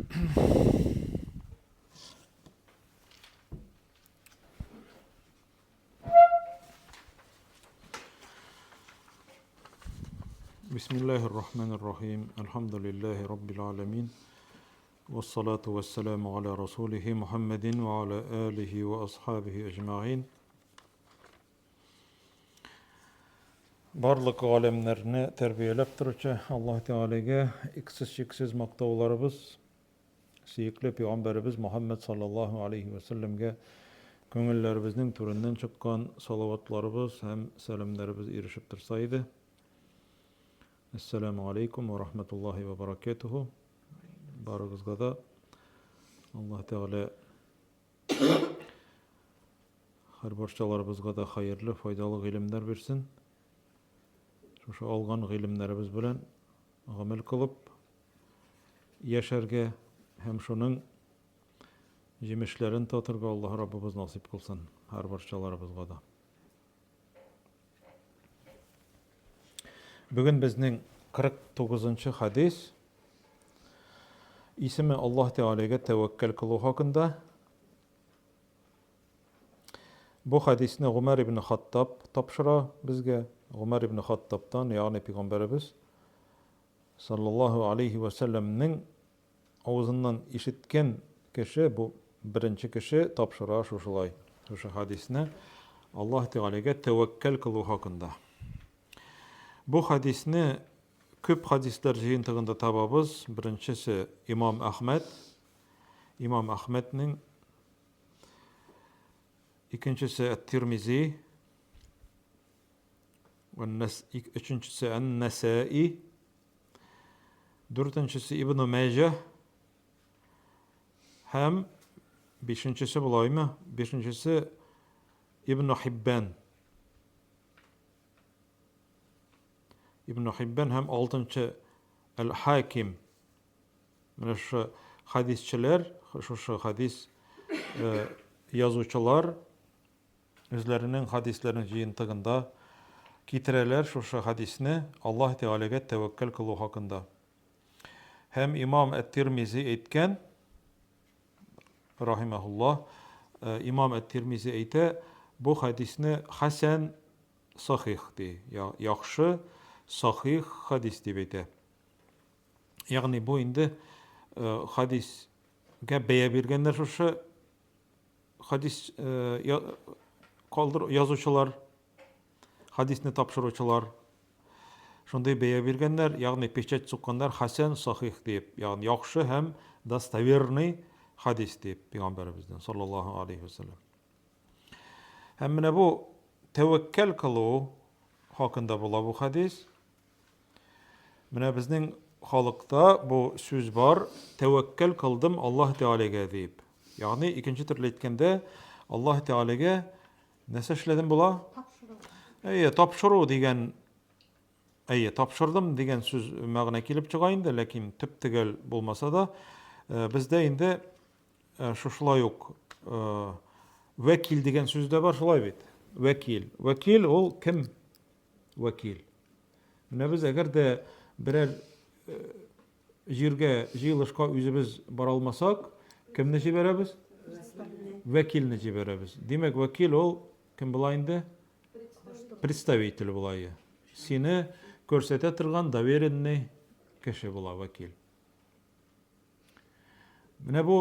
بسم الله الرحمن الرحيم الحمد لله رب العالمين والصلاة والسلام على رسوله محمد وعلى آله وأصحابه أجمعين Барлык галәмнәрне тәрбияләп торучы Аллаһ Тәгаләгә иксез-чиксез мактауларыбыз, сөекле пәйгамбәребез Мухаммәд саллаллаһу алейһи вә сәлләмгә күңелләребезнең түреннән чыккан салаватларыбыз һәм сәламнәребез ирешеп торса иде. Әссәламү алейкум вә рахматуллаһи вә баракатуһу. Барыгызга да Аллаһ Тәгалә Һәр барчаларыбызга да хәерле, файдалы гыйлемнәр бирсен. Шушы алган гыйлемнәребез белән гамәл кылып яшәргә һәм шуның җимешләрен татырга Аллаһ Раббыбыз насыйп кылсын һәр барчаларыбызга да. Бүген безнең 49 хадис исеме Аллаһ Тәгаләгә тәвәккәл кылу хакында. Бу хадисне Гумәр ибн Хаттаб тапшыра безгә. Гумәр ибн Хаттабтан, ягъни пәйгамбәребез саллаллаһу алейхи ва сәлләмнең авызыннан ишеткән кеше, бу беренче кеше тапшыра шушылай, шушы хадисне Аллаһ Тәгаләгә тәвәккәл кылу хакында. Бу хадисне күп хадисләр җыентыгында табабыз. Беренчесе Имам Әхмәд, Имам Әхмәднең икенчесе Әт-Тирмизи, өченчесе Ән-Нәсәи, дүртенчесе Ибн Мәҗә һәм бишенчесе булаймы? Бишенчесе Ибн Хиббан. Ибн Хиббан һәм алтынчы Әл-Хаким. Менә шушы хадисчеләр, шушы хадис э, язучылар үзләренең хадисләренең җыентыгында китерәләр шушы хадисне Аллаһ Тәгаләгә тәвәккәл кылу хакында. Һәм имам Әт-Тирмизи әйткән, рахимахуллаһ, э, имам Әт-Тирмизи әйтә, бу хадисне хәсән сахих ди, яхшы сахих хадис дип әйтә. Ягъни бу инде э, хадисгә бәя биргәннәр шушы хадис э, калдыр язучылар, хадисне тапшыручылар шундый бәя биргәннәр, ягъни печать сукканнар хәсән сахих дип, ягъни яхшы һәм достоверный хадис дип пәйгамбәребездән саллаллаһу алейхи вәсәлләм. Һәм менә бу тәвәккәл кылу хакында була бу хадис. Менә безнең халыкта бу сүз бар, тәвәккәл кылдым Аллаһ Тәгаләгә дип. Ягъни икенче төрле әйткәндә, Аллаһ Тәгаләгә нәрсә эшләдем була? Тапшыру. Әйе, тапшыру дигән Әйе, тапшырдым дигән сүз мәгънә килеп чыга инде, ләкин төп төгәл булмаса да, э, бездә инде э, шушылай ук э, вәкил дигән сүз дә бар, шулай бит. Вәкил. Вәкил ул кем? Вәкил. Менә без әгәр дә берәр э, җиргә җыелышка үзебез бара алмасак, кемне җибәрәбез? Вәкилне җибәрәбез. Димәк, вәкил ул кем була инде? Представитель була. Сине күрсәтә торган доверенный кеше була вәкил. Менә бу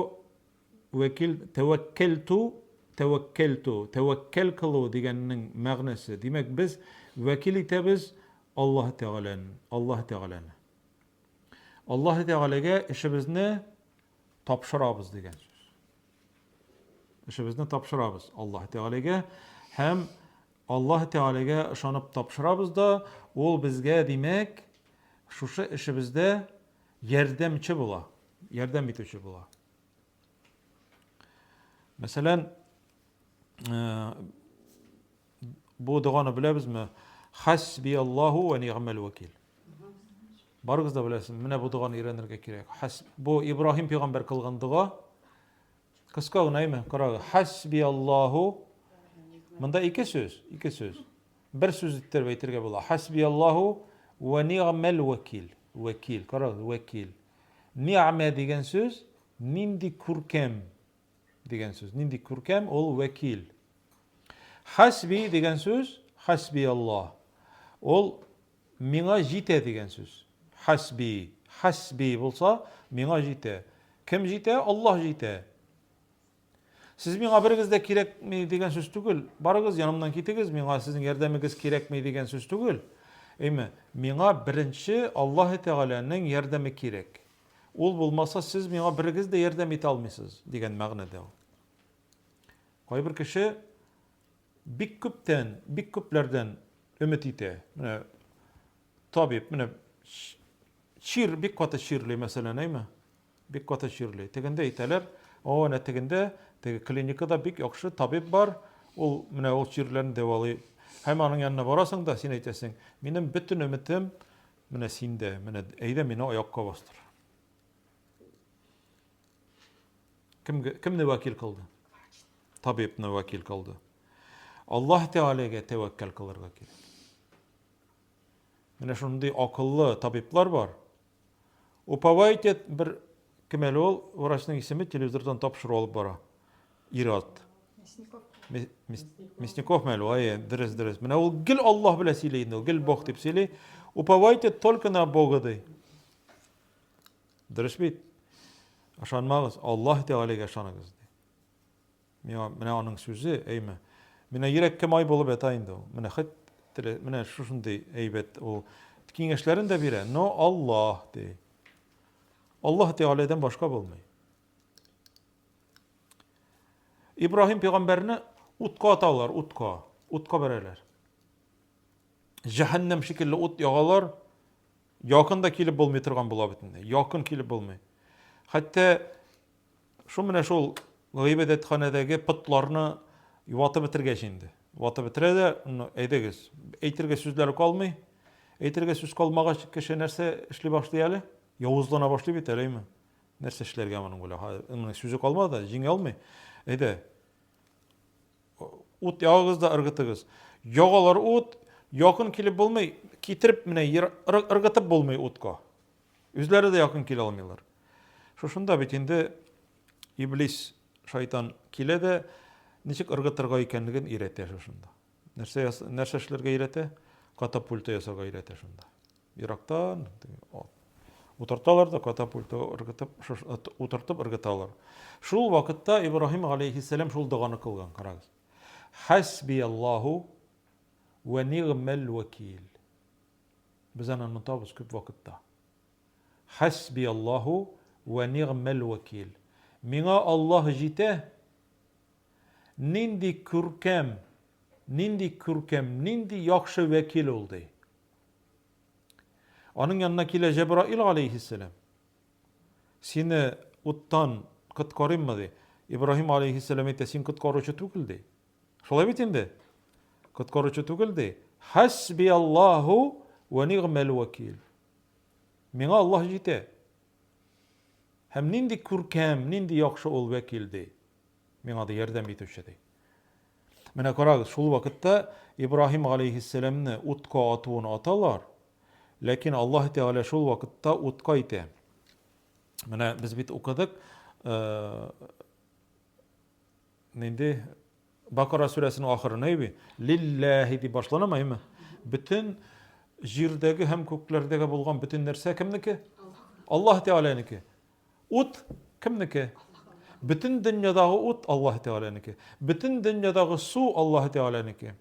вәкил тәвәккәлту, тәвәккәлту, тәвәккәл кылу дигәннең мәгънәсе. Димәк, без вәкил итәбез Аллаһ Тәгаләне, Аллаһ Тәгаләне. Аллаһ Тәгаләгә эшебезне тапшырабыз дигән сүз. Эшебезне тапшырабыз Аллаһ Тәгаләгә һәм Аллаһ Тәгаләгә ышанып тапшырабыз да, ул безгә, димәк, шушы эшебездә ярдәмче була, ярдәм итүче була. Мәсәлән, э, бу доганы беләбезме? Хасби Аллаһу ва ни'мәл вәкил. Барыгыз да беләсез, менә бу доганы өйрәнергә кирәк. Хас бу Ибраһим пәйгамбәр кылган дога. Кыска гына әйме, карагыз. Хасби Аллаһу. Монда ике сүз, ике сүз. Бер сүз иттереп әйтергә була. Хасби Аллаһу ва ни'мәл вәкил. Вәкил, карагыз, вәкил. Ни'мә дигән сүз Нинди күркәм дигән сүз. Нинди күркәм ул вәкил. Хәсби дигән сүз, хәсби Аллаһ. Ул миңа җитә дигән сүз. Хәсби, хәсби булса, миңа җитә. Кем җитә? Аллаһ җитә. Сез миңа берегез дә кирәкми дигән сүз түгел. Барыгыз янымнан китегез, миңа сезнең ярдәмегез кирәкми дигән сүз түгел. Әйме, миңа беренче Аллаһ Тәгаләнең ярдәме кирәк. Ул булмаса, сез миңа берегез дә ярдәм итә алмыйсыз, дигән мәгънәдә ул. Кайбер кеше бик күптән, бик күпләрдән өмет итә. Менә табиб, менә чир, бик каты чирли, мәсәлән, әйме? Бик каты чирли. Тегендә әйтәләр, о, әнә тегендә, теге клиникада бик яхшы табиб бар, ул менә ул чирләрне дәвалый. Һәм аның янына барасың да, син әйтәсең, минем бөтен өметем Менә син дә, менә әйдә мине аякка бастыр. Кемгә, кемне вәкил кылды? Табибны вәкил кылды. Аллаһ Тәгаләгә тәвәккәл кылырга кирәк. Менә шундый акыллы табиблар бар. Уповайте бер кем әле ул врачның исеме телевизордан тапшыру алып бара. Ир-ат. Мясников. Мясников мәле, ай, дөрес, дөрес. Менә ул гел Аллаһ белән сөйли инде, ул гел Бог дип сөйли. Уповайте только на Бога ди. Дөрес бит? Ышанмагыз, Аллаһ Тәгаләгә ышаныгыз ди. Миңа менә аның сүзе, әйме. Менә йөрәккә май булып ята инде ул. Менә хет теле, менә шушындый әйбәт ул киңәшләрен дә бирә, но Аллаһ ди. Аллаһ Тәгаләдән башка булмый. Ибраһим пәйгамбәрне утка аталар, утка, утка бәрәләр. Җәһәннәм шикелле ут ягалар, якын да килеп булмый торган була бит инде. Якын килеп булмый. Хәтта шул менә шул гыйбадәтханәдәге потларны ватып бетергәч инде. Ватып бетерә дә, әйдәгез, әйтергә сүзләре калмый. Әйтергә сүз калмагач, кеше нәрсә эшли башлый әле? Явызлана башлый бит әле, әйме? Нәрсә эшләргә моның белән? Моның сүзе калмады, җиңә алмый. Әйдә. Ут ягыгыз да ыргытыгыз. Ягалар ут, якын килеп булмый, китереп менә ыргытып булмый утка. Үзләре дә якын килә алмыйлар. Шушында бит инде иблис, шайтан килә дә ничек ыргытырга икәнлеген өйрәтә шушында. Нәрсә нәрсә эшләргә өйрәтә? Катапульта ясарга өйрәтә шунда. Ерактан утырталар да катапульта ыргытып, утыртып ыргыталар. Шул вакытта Ибраһим алейхиссәлам шул доганы кылган, карагыз. Хәсби Аллаһу вә нигъмәл вәкил. Без аны онытабыз күп вакытта. Хәсби Аллаһу вә нигъмәл вәкил. Миңа Аллаһ җитә, нинди күркәм, нинди күркәм, нинди яхшы вәкил ул, ди. Аның янына килә Җәбраил алейһиссәлам. Сине уттан коткарыйммы ди. Ибраһим алейһиссәлам әйтә, син коткаручы түгел ди. Шулай бит инде. Коткаручы түгел ди. Хәсби Аллаһу вә нигъмәл вәкил. Миңа Аллаһ җитә. Һәм нинди күркәм, нинди яхшы ул вәкил ди. Миңа да ярдәм итүче ди. Менә карагыз, шул вакытта Ибраһим галәйһиссәламне утка атуын аталар, ләкин Аллаһ Тәгалә шул вакытта утка итә. Менә без бит укыдык, э, нинди Бакара сүрәсенең ахырына әйби, лилләһи дип башланамы, әйме? Бөтен җирдәге һәм күкләрдәге булган бөтен нәрсә кемнеке? Аллаһ Тәгаләнеке. Ут кемнеке? Бөтен дөньядагы ут Аллаһ Тәгаләнеке. Бөтен дөньядагы су Аллаһ Тәгаләнеке.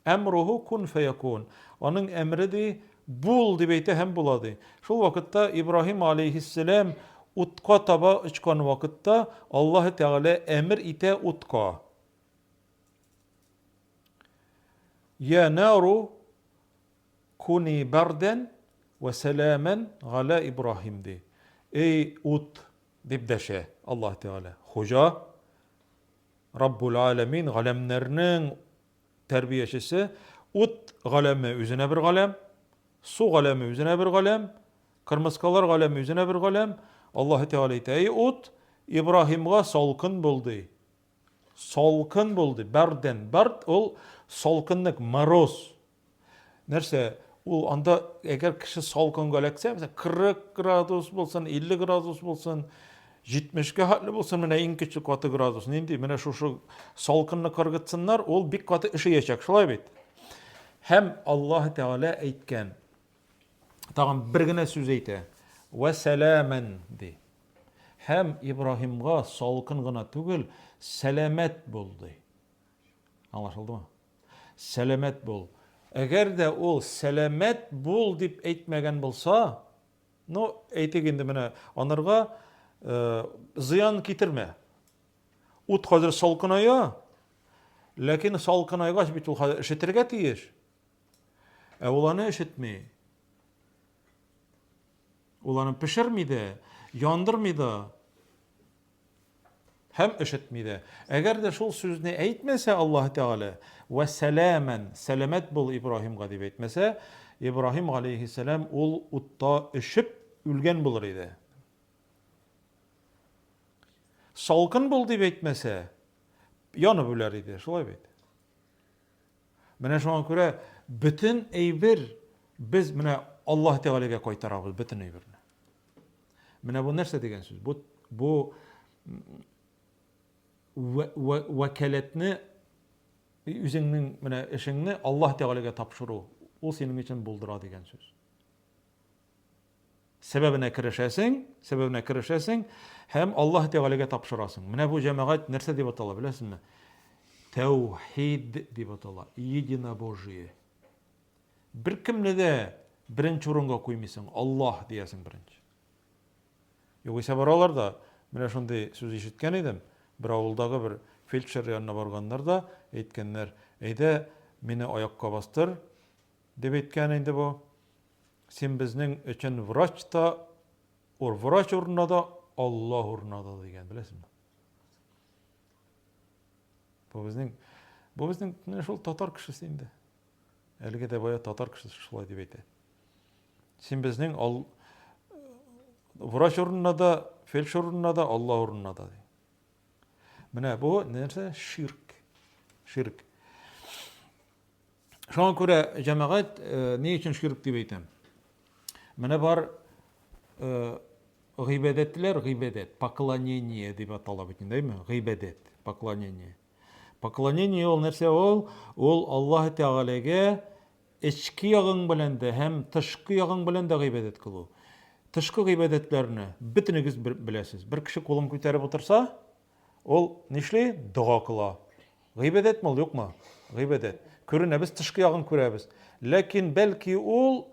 Әмруху кун фәякун. Аның әмре ди, бул дип әйтә һәм була ди. Шул вакытта Ибраһим алейһиссәлам утка таба очкан вакытта Аллаһ Тәгалә әмер итә утка. Я нару Куни бардән вә сәламән галә Ибраһим, ди. Эй, ут, дип дәшә Аллаһ Тәгалә. Хуҗа, Раббул Аләмин, галәмнәрнең тәрбиячесе, ут галәме үзенә бер галәм, су галәме үзенә бер галәм, кырмыскалар галәме үзенә бер галәм. Аллаһ Тәгалә әйтә, эй, ут, Ибраһимга салкын бул, ди. Салкын бул, ди. Бардән. Бард ул салкынлык, мороз. Нәрсә, ул анда әгәр кеше салкынга эләксә, мәсәлән, 40 градус булсын, 50 градус булсын, 70-кә хәтле булсын, менә иң көчле каты градус нинди, менә шушы салкынны кыргытсыннар, ул бик каты өшеячәк, шулай бит? Һәм Аллаһ Тәгалә әйткән, тагын бер генә сүз әйтә, вә сәламән ди. Һәм Ибраһимга салкын гына түгел, сәламәт бул ди. Аңлашылдымы? Сәламәт бул. Әгәр дә ул сәламәт бул дип әйтмәгән булса, Ну, әйтик инде менә анарга э, зыян китермә. Ут хәзер салкыная, ләкин салкынайгач бит ул хәзер ишетергә тиеш. Ә ул аны ишетми. Ул аны пешерми дә, яндырмый да. Һәм өшетми дә. Әгәр дә шул сүзне әйтмәсә Аллаһ Тәгалә, вә сәламән, сәламәт бул Ибраһимга дип әйтмәсә, Ибраһим галәйһиссәлам ул утта өшеп үлгән булыр иде. Салкын бул дип әйтмәсә, янып үләр иде, шулай бит? Менә шуңа күрә бөтен әйбер без менә Аллаһ Тәгаләгә кайтарабыз бөтен әйберне. Менә бу нәрсә дигән сүз? Бу бу вәкаләтне үзеңнең менә эшеңне Аллаһ Тәгаләгә тапшыру, ул синең өчен булдыра дигән сүз. Сәбәбенә керешәсең, сәбәбенә керешәсең һәм Аллаһ Тәгаләгә тапшырасың. Менә бу җәмәгать нәрсә дип атала, беләсезме? Тәүхид дип атала, единобожие. Беркемне дә беренче урынга куймыйсың, Аллаһ диясең беренче. Югыйсә баралар да, менә шундый сүз ишеткән идем, бер авылдагы бер фельдшер янына барганнар да, әйткәннәр, әйдә, мине аякка бастыр, дип әйткән инде бу. Син безнең өчен врач та, ур врач урынына да, Аллаһ урынына да дигән, беләсеңме? Бу безнең, бу безнең менә шул татар кешесе инде. Әлеге дә бая татар кешесе шулай дип әйтә. Син безнең ал врач урынына да, фельдшер урынына да, Алла урынына да ди. Менә бу нәрсә? Ширк. Ширк. Шуңа күрә җәмәгать э, ни өчен ширк дип әйтәм? Менә бар э, гыйбадәтләр, гыйбадәт, поклонение дип атала бит инде, әйме? Гыйбадәт, поклонение. Поклонение ул нәрсә ул? Ул Аллаһ Тәгаләгә эчке ягың белән дә һәм тышкы ягың белән дә гыйбадәт кылу. Тышкы гыйбадәтләрне бөтенегез беләсез. Бер кеше кулын күтәреп утырса, ул нишли? Дога кыла. Гыйбадәтме ул, юкмы? Гыйбадәт. Күренә, без тышкы ягын күрәбез. Ләкин бәлки ул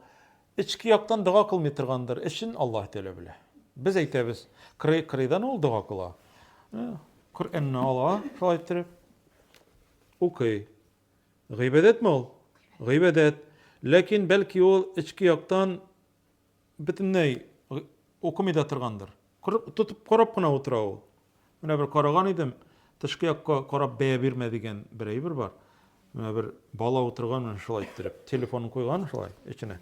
эчке яктан дога кылмый торгандыр. Эчен Аллаһ Тәгалә белә. Без әйтәбез, кырый кырыйдан ул дога кыла. Э, Коръәнне ала, шулай иттереп укый. Гыйбадәтме ул? Гыйбадәт. Ләкин бәлки ул эчке яктан бөтенләй укымый да торгандыр. Тотып карап кына утыра ул. Менә бер караган идем, тышкы якка карап бәя бирмә дигән бер әйбер бар. Менә бер бала утырган менә шулай иттереп, телефонын куйган шулай эченә.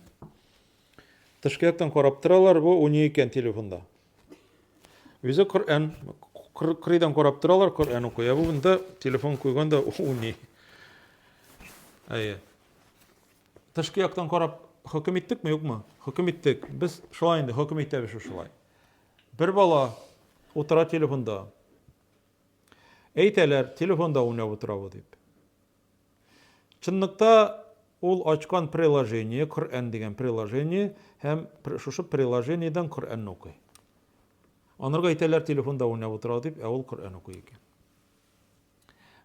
Тышкы яктан карап торалар, бу уйный икән телефонда. Үзе Коръән, кырыйдан карап торалар, Коръән укый. Ә бу монда телефон куйган да уйный. Әйе. Тышкы яктан карап хөкем иттекме, юкмы? Хөкем иттек. Без шулай инде хөкем итәбез шушылай. Бер бала утыра телефонда. Әйтәләр, телефонда уйнап утыра бу дип. Чынлыкта ул ачкан приложение, Коръән дигән приложение һәм шушы приложениедән Коръәнне укый. Анарга әйтәләр, телефонда уйнап утыра дип, ә ул Коръән укый икән.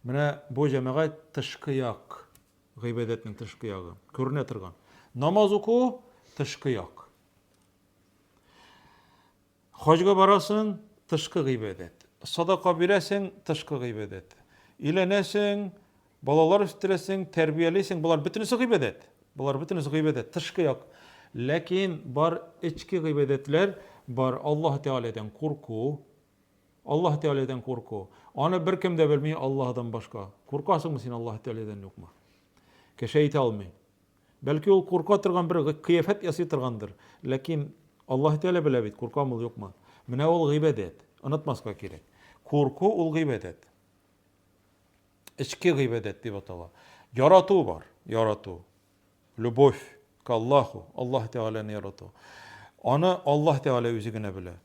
Менә бу җәмәгать тышкы як, гыйбадәтнең тышкы ягы, күренә торган. Намаз уку тышкы як. Хаҗга барасың, тышкы гыйбадәт. Садака бирәсең, тышкы гыйбадәт. Өйләнәсең, балалар үстерәсең, тәрбиялисең, болар бөтенесе гыйбадәт. Болар бөтенесе гыйбадәт, тышкы як. Ләкин бар эчке гыйбадәтләр, бар Аллаһ Тәгаләдән курку, Аллаһ Тәгаләдән курку. Аны беркем дә белми Аллаһдан башка. Куркасыңмы син Аллаһ Тәгаләдән юкмы? Кеше әйтә алмый. Бәлки ул курка торган бер кыяфәт ясый торгандыр. Ләкин Аллаһ Тәгалә белә бит, куркамы ул юкмы. Менә ул гыйбадәт. Онытмаска кирәк. Курку ул гыйбадәт. Эчке гыйбадәт дип атала. Ярату бар, ярату. Любовь к Аллаху, Аллаһ Тәгаләне ярату. Аны Аллаһ Тәгалә үзе генә белә.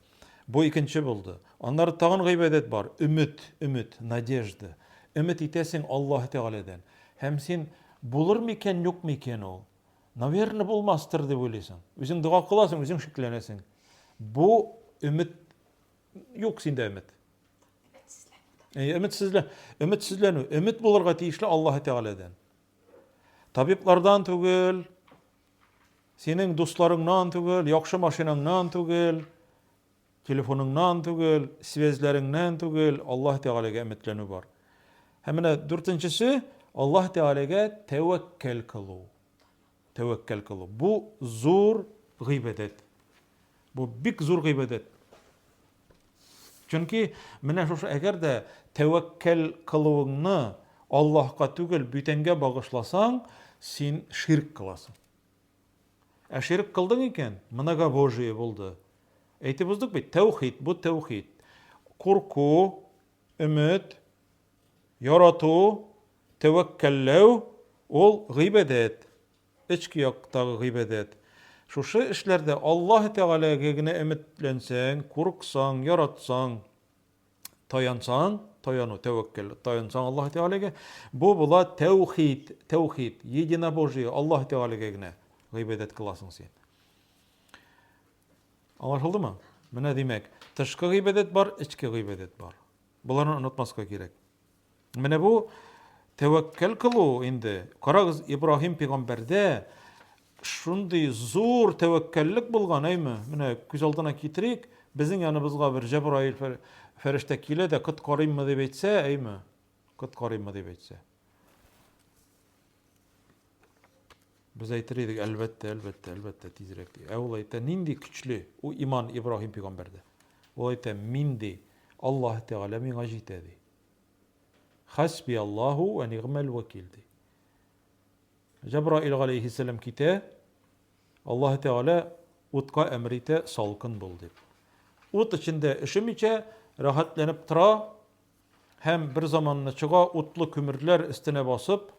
Бу икенче булды. Аннары тагын гыйбадәт бар. Өмет, өмет, надежда. Өмет итәсең Аллаһ Тәгаләдән. Һәм син булыр микән, юк микән ул? Наверное, булмастыр дип уйлыйсың. Үзең дога кыласың, үзең шикләнәсең. Бу өмет юк синдә өмет. Өметсезләнү. Өметсезләнү. Өмет булырга тиешле Аллаһ Тәгаләдән. Табиблардан түгел, синең дусларыңнан түгел, яхшы машинаңнан түгел, телефоныңнан түгел, связьләреңнән түгел, Аллаһ Тәгаләгә өметләнү бар. Һәм менә дүртенчесе, Аллаһ Тәгаләгә тәвәккәл кылу. Тәвәккәл кылу. Бу зур гыйбадәт. Бу бик зур гыйбадәт. Чөнки менә шушы әгәр дә тәвәккәл кылуыңны Аллаһка түгел, бүтәнгә багышласаң, син ширк кыласың. Ә ширк кылдың икән, многобожие булды. Әйтеп уздык бит, тәүхид, бу тәүхид. Курку, өмет, ярату, тәвәккәлләү ул гыйбадәт. Эчке яктагы гыйбадәт. Шушы эшләрдә Аллаһ Тәгаләгә генә өметләнсәң, курыксаң, яратсаң, таянсаң, таяну, тәвәккәл, таянсаң Аллаһ Тәгаләгә, бу була тәүхид, тәүхид, единобожие, Аллаһ Тәгаләгә генә гыйбадәт кыласың син. Аңлашылдымы? Менә димәк, тышкы гыйбадәт бар, эчке гыйбадәт бар. Боларны онытмаска кирәк. Менә бу тәвәккәл кылу инде. Карагыз, Ибраһим пәйгамбәрдә шундый зур тәвәккәллек булган, әйме? Менә күз алдына китерик, безнең яныбызга бер Җәбраил фәрештә килә дә, коткарыйммы дип әйтсә, әйме? Коткарыйммы дип әйтсә. Без әйтер идек, әлбәттә, әлбәттә, әлбәттә, тизрәк ди. Ә ул әйтә, нинди көчле ул иман Ибраһим пәйгамбәрдә. Ул әйтә, мин ди, Аллаһ Тәгалә миңа җитә ди. Хәсби Аллаһу вә нигъмәл вәкил ди. Җәбраил галәйһиссәлам китә, Аллаһ Тәгалә утка әмер итә, салкын бул дип. Ут эчендә өшемичә, рәхәтләнеп тора һәм бер заманны чыга утлы күмерләр өстенә басып,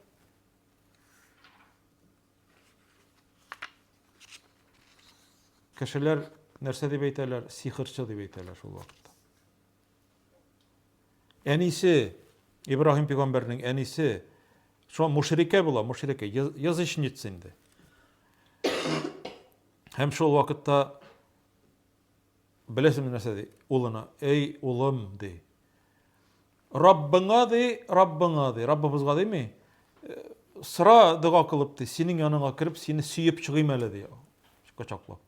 Кешеләр нәрсә дип әйтәләр? Сихерчы дип әйтәләр шул вакытта. Әнисе, Ибраһим пәйгамбәрнең әнисе, шул мушрикә була, мушрикә, язычница инде. Һәм шул вакытта беләсеңме нәрсә ди? Улына, эй, улым, ди. Раббыңа ди, Раббыңа ди, Раббыбызга дими. Э, сора дога кылып ди, синең яныңа кереп, сине сөеп чыгыйм әле ди. Кочаклап.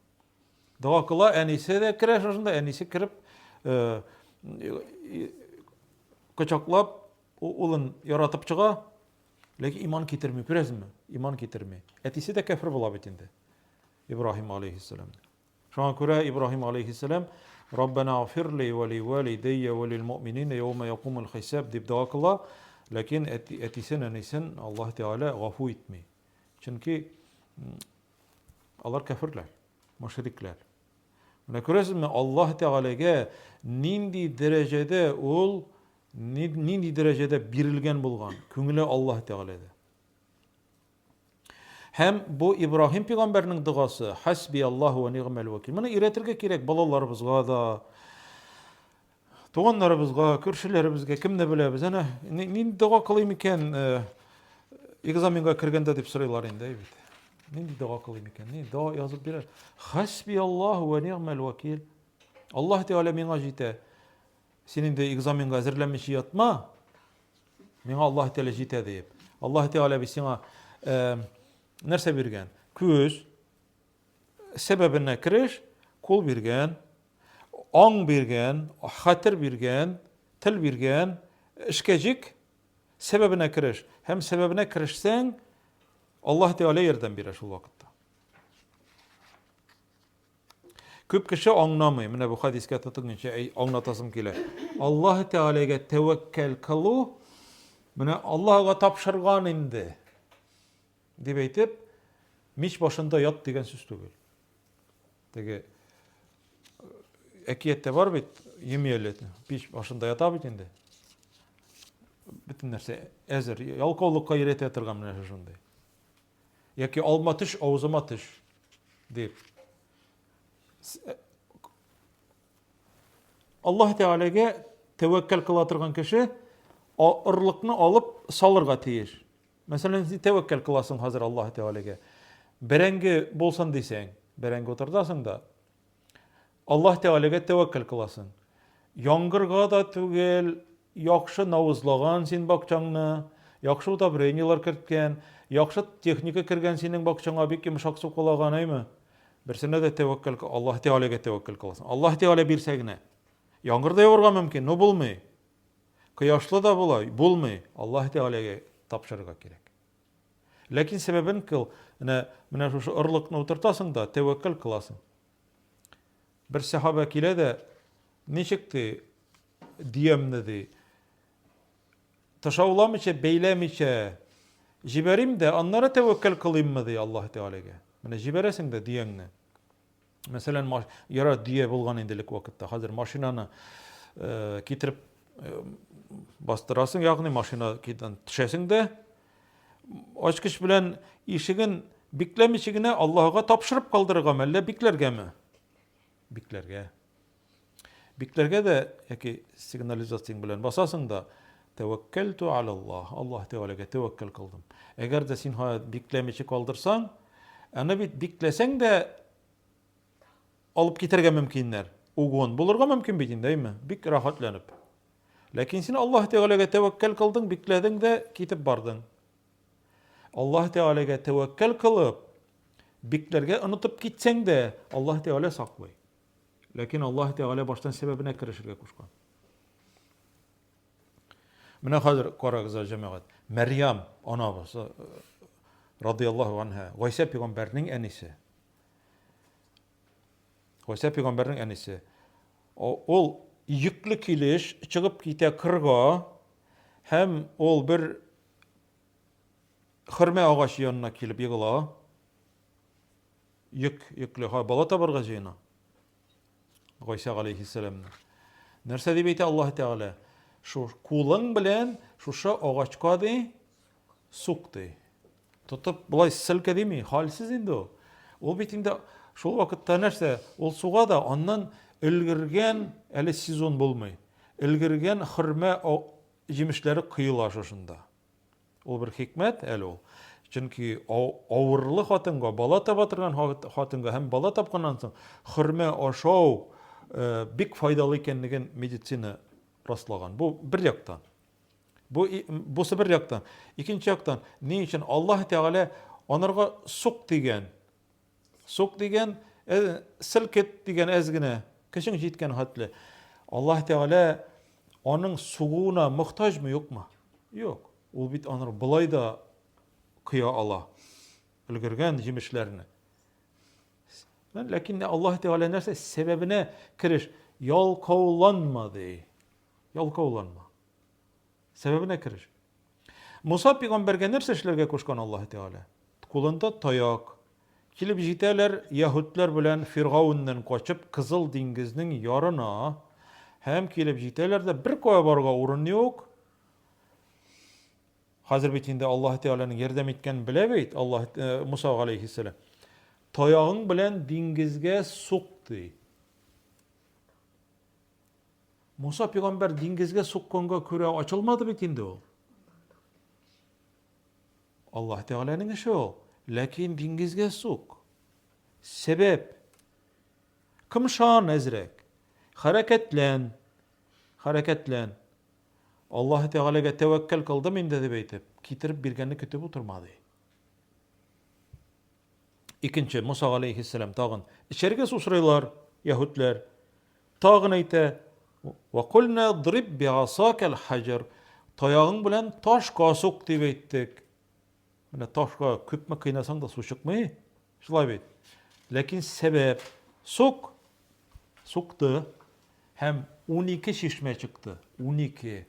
Дога кыла, әнисе дә керә шушында, әнисе кереп, э, кочаклап, улын яратып чыга, ләкин иман китерми, күрәсезме? Иман китерми. Әтисе дә кәфер була бит инде. Ибраһим алейхиссалам. Шуңа күрә Ибраһим алейхиссалам Раббана гфир ли ва ли валидәйя ва лил муъминина яума якумул хисаб дип дога кыла, ләкин әтисен, әнисен Аллаһ Тәгалә гафу итми. Чөнки алар кәферләр, мушрикләр. Менә күрәсезме, Аллаһ Тәгаләгә нинди дәрәҗәдә ул нинди дәрәҗәдә бирелгән булган, күңеле Аллаһ Тәгаләдә. Һәм бу Ибраһим пәйгамбәрнең догасы, Хәсби Аллаһу ва нигъмәл вәкил. Моны өйрәтергә кирәк балаларыбызга да, туганнарыбызга, күршеләребезгә, кемне беләбез. Әнә, нинди дога кылыйм икән, э, экзаменга кергәндә дип сорыйлар инде, бит. Нинди дога кылыйм икән? Ни дога язып бирә. Хәсби Аллаһу ва нигъмәл вәкил. Аллаһ Тәгалә миңа җитә. Син инде экзаменга әзерләнмичә ятма. Миңа Аллаһ Тәгалә җитә диеп. Аллаһ Тәгалә бит сиңа э, нәрсә биргән? Күз сәбәбенә кереш, кул биргән, аң биргән, хәтер биргән, тел биргән, эшкә җик, сәбәбенә кереш. Һәм сәбәбенә керешсәң, Аллаһ Тәгалә ярдәм бирә шул вакытта. Күп кеше аңламый. Менә бу хадискә тотынганчы аңлатасым килә. Аллаһ Тәгаләгә тәвәккәл кылу, менә Аллаһга тапшырган инде дип әйтеп, мич башында ят дигән сүз түгел. Теге әкияттә бар бит, Емеля пич башында ята бит инде. Бөтен нәрсә әзер. Ялкаулыкка өйрәтә торган менә шушындый. Яки алма төш, авызыма төш, дип. Э, Аллаһ Тәгаләгә тәвәккәл кыла торган кеше орлыкны алып салырга тиеш. Мәсәлән, син тәвәккәл кыласың хәзер Аллаһ Тәгаләгә. Бәрәңге булсын дисәң, бәрәңге утыртасың да, Аллаһ Тәгаләгә тәвәккәл кыласың. Яңгырга да түгел, яхшы навызлаган син бакчаңны, яхшы удобрениеләр керткән, яхшы техника кергән синең бакчаңа, бик йомшак сукалаган, әйме? Берсенә дә тәвәккәл, Аллаһ Тәгаләгә тәвәккәл кыласың. Аллаһ Тәгалә бирсә генә. Яңгыр да яварга мөмкин, но булмый. Кояшлы да була, булмый. Аллаһ Тәгаләгә тапшырырга кирәк. Ләкин сәбәбен кыл, менә менә шушы орлыкны утыртасың да, тәвәккәл кыласың. Бер сәхабә килә дә, ничек ди, диямне ди, тышауламыйча, бәйләмичә җибәрим дә, аннары тәвәккәл кылыйммы ди Аллаһ Тәгаләгә. Менә җибәрәсең дә дияңне. Мәсәлән, ярар дөя булган инде элек вакытта. Хәзер машинаны э, китереп э, бастырасың, ягъни машина төшәсең дә, ачкыч белән ишеген бикләмичә генә Аллаһыга тапшырып калдырыргамы, әллә бикләргәме? Бикләргә. Бикләргә дә яки сигнализацияң белән басасың да, тәвәккәлту алаллаһ, Аллаһ Тәгаләгә тәвәккәл кылдым. Әгәр дә син бикләмичә калдырсаң, аны бит бикләсәң дә алып китәргә мөмкиннәр. Угон булырга мөмкин бит инде, әйме? Бик рәхәтләнеп. Ләкин син Аллаһ Тәгаләгә тәвәккәл кылдың, бикләдең дә китеп бардың. Аллаһ Тәгаләгә тәвәккәл кылып, бикләргә онытып китсәң дә, Аллаһ Тәгалә саклый. Ләкин Аллаһ Тәгалә баштан сәбәбенә керешергә кушкан. Менә хәзер карагыз, җәмәгать. Мәрьям анабыз, э, радияллаһу анһа, Гайсә пәйгамбәрнең әнисе. Гайсә пәйгамбәрнең әнисе. Ул йөкле килеш чыгып китә кырга һәм ул бер хөрмә агачы янына килеп егыла. Йөк, йөкле, ха, бала табарга җыена. Гайсә галәйһиссәламне. Нәрсә дип әйтә Аллаһ Тәгалә? Шу кулың белән шушы агачка ди, сук ди. Тотып болай селке дими, хәлсез инде ул. Ул бит инде шул вакытта нәрсә? Ул суга да аннан өлгергән, әле сезон булмый. Өлгергән хөрмә җимешләре коела шушында. Ул бер хикмәт әле ул. Чөнки авырлы хатынга, бала таба торган хатынга һәм бала тапканнан соң хөрмә ашау э, бик файдалы икәнлеген медицина раслаган. Бу бер яктан. Бу бусы бер яктан. Икенче яктан, ни өчен Аллаһ Тәгалә анарга сук дигән? Сук дигән, э, селкет дигән әз генә, көчең җиткән хәтле. Аллаһ Тәгалә аның сугуына мохтаҗмы, юкмы? Юк. Ул бит аныр болай да коя ала. Өлгергән җимешләрне. Ләкин Аллаһ Тәгалә нәрсә сәбәбенә кереш? Ялкауланма ди. Ялкауланма. Сәбәбенә кереш. Муса пигамбәргә нәрсә эшләргә кушкан Аллаһ Тәгалә? Кулында таяк. Килеп җитәләр яһүдләр белән Фиргауннан качып Кызыл диңгезнең ярына һәм килеп җитәләр дә бер кая барырга урын юк. Хәзер бит инде Аллаһ Тәгаләнең ярдәм иткәнен белә бит Аллаһ э, Муса галәйһиссәлам. Таягың белән диңгезгә сук ди. Муса пигамбәр диңгезгә сукканга күрә ачылмады бит инде ул. Аллаһ Тәгаләнең эше ул. Ләкин диңгезгә сук. Сәбәп. Кымшан әзрәк. Хәрәкәтлән. Хәрәкәтлән. Аллаһ Тәгаләгә тәвәккәл кылдым инде дип әйтеп, китереп биргәнне көтеп утырма ди. Икенче, Муса галәйһиссәлам тагын эчәргә су сорыйлар яһүдләр. Тагын әйтә, Ва кульна дриб биасакал хаҗар. Таягың белән ташка сук дип әйттек. Менә ташка күпме кыйнасаң да су чыкмый. Шулай бит. Ләкин сәбәп сук сукты һәм 12 чишмә чыкты. 12.